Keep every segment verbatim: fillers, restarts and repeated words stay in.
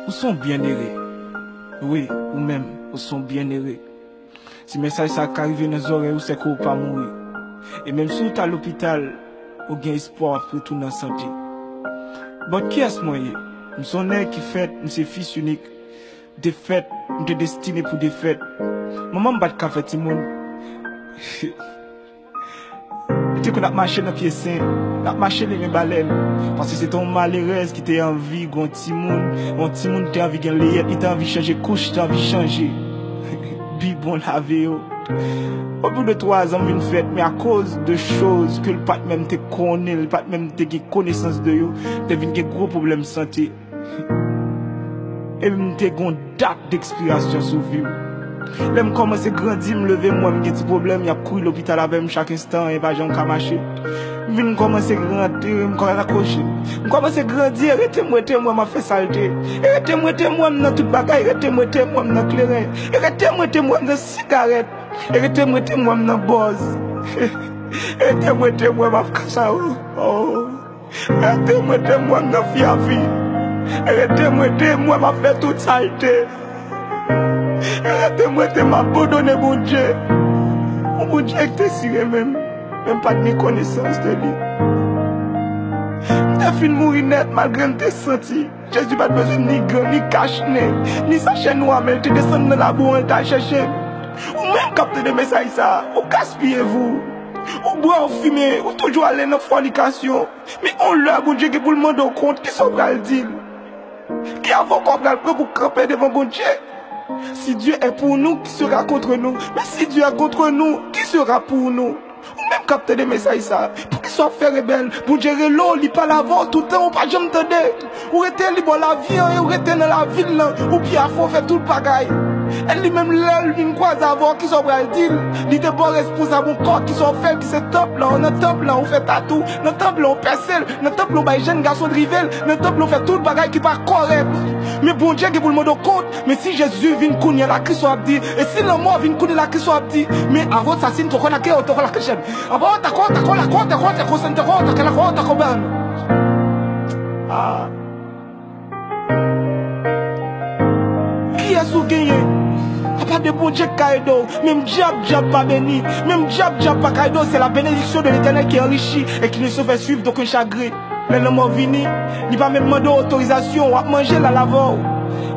Ou se yon byenere. Wi, ou menm, ou se yon byenere. Si mesaj sa ka rive nan zòrèy ou, se ke ou pa mouri. E menm si ou ta lopital, ou gen espwa w ap retounen an sante. But kiyès mwen ye? M se yon nèg ki fèt, m se fis inik. Defèt, m te destine pou defèt. Manman m pa t ka fè timoun. Li te konn ap mache nan pye sen, l ap mache li men balèn. Paske se te yon malerèz ki te anvi gen yon timoun, yon timoun ki te anvi gen leyèt, li te anvi chanje kouch, li te anvi chanje bibwon lave yo. Au bout de twa zan, m vin fèt, men akoz de choz ke l pa t menm te konnen, li pa t menm te gen konesans de yo, m te vin gen gwo pwoblèm sante. Epi m te gen yon dat dekspirasyon sou vi m. Lè m kòmanse grandi, m leve, m wè m gen ti pwoblèm, y ap kouri lopital avè m chak tan, e pa janm ka mache. M vin kòmanse rante, m kòmanse akwoche. M kòmanse grandi, e rete m rete m wè m ap fè salte. E rete m rete m wè m nan tout bagay, e rete m rete m wè m nan kleren. E rete m rete m wè m nan sigarèt. E rete m rete m wè m nan bòz. E rete m rete m wè m ap kachawo. Oh. E rete m rete m wè m nan fi a fi. E rete m rete m wè m ap fè tout salte. E rete m rete m abandone Bondye. Yon Bondye ki te si renmen m, men m pa t gen konesans de li. M te fin mouri nèt malgre m te santi Jezi pa t bezwen ni gan, ni kach nen, ni sachè nwa, men l te desann nan labou an, l t al chèche m. Ou menm k ap tande mesaj sa a, ou gaspiye vi w. Ou bwè, ou fimen, ou toujou ale nan fònikasyon. Men yon lè Bondye gen pou l mande w kont, kisa w pral di l? Ki avoka w pral pran pou w kanpe devan Bondye? Si Dieu est pour nous, qui sera contre nous? Mais si Dieu est contre nous, qui sera pour nous? Ou menm k ap tande mesaj sa, poukisa w ap fè rebèl? Bondye rele w, li pale avè w toutan, ou pa janm tande. Ou rete li ba w lavi an, e ou rete nan lavil lan, ou pyafou, ou fè tout bagay. E li menm, lè l vin kwaze avè w, kisa w pral di l? Li te ba w responsab yon kò, kisa w fè l, ki se tanp lan, nan tanp lan ou fè tatou, nan tanp lan ou pèse l, nan tanp lan ou bay jèn gason drive l, nan tanp lan ou fè tout bagay ki pa kòrèk. Men Bondye gen pou l mande w kont. Men si Jezi vin kounye a la, kisa w ap di? E si lanmò vin kounye a la, kisa w ap di? Men avè w sa, si n te konn ake, w te konn ake chèn. Anba w ta konn, ta konn, la konn, ta konn, ta konn, ta konn, ta konn, la konn, ta konn, ban. Ah. Kiyès ou genyen? Apa de Bondye k ka ede w. Menm dyab, dyab pa beni. Menm dyab, dyab pa ka ede w. C'est la bénédiction de l'Éternel qui enrichit et qui ne se fait suivre d'aucun chagrin. Lè lanmò vini, li pa menm mande w otorizasyon, w ap manje l al avè w.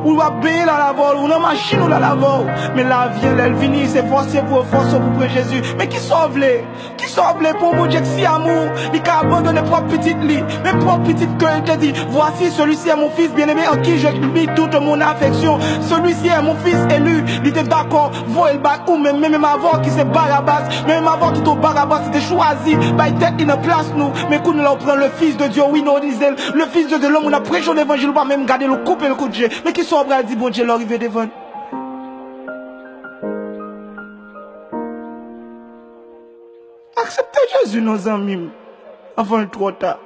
Ou w ap benyen l al avè w, ou nan machin ou l al avè w. Men lavi an lè l vini, se fòse pou w fòse w pou pran Jezi. Men kisa w vle? Kisa w vle pou yon Bondye ki si amou, li ka abandone pwòp pitit li? Men pwòp pitit ke l te di, Voici, celui-ci est mon fils bien-aimé en qui j'ai mis toute mon affection. Celui-ci est mon fils élu. Li te dakò voye l bay ou menm, men menm avè w ki se Barabas, men menm avè w ki te Barabas, li te chwazi bay tèt li nan plas nou. Men kounye a la w pran le Fils de Dieu, ou inonize l. Le Fils de Dieu, lè moun ap preche w levanjil, ou pa menm gade l, ou koupe l kout je. Men kisa w pral di Bondye lè w rive devan l? Aksepte Jezi non, zanmi m, anvan l twò ta.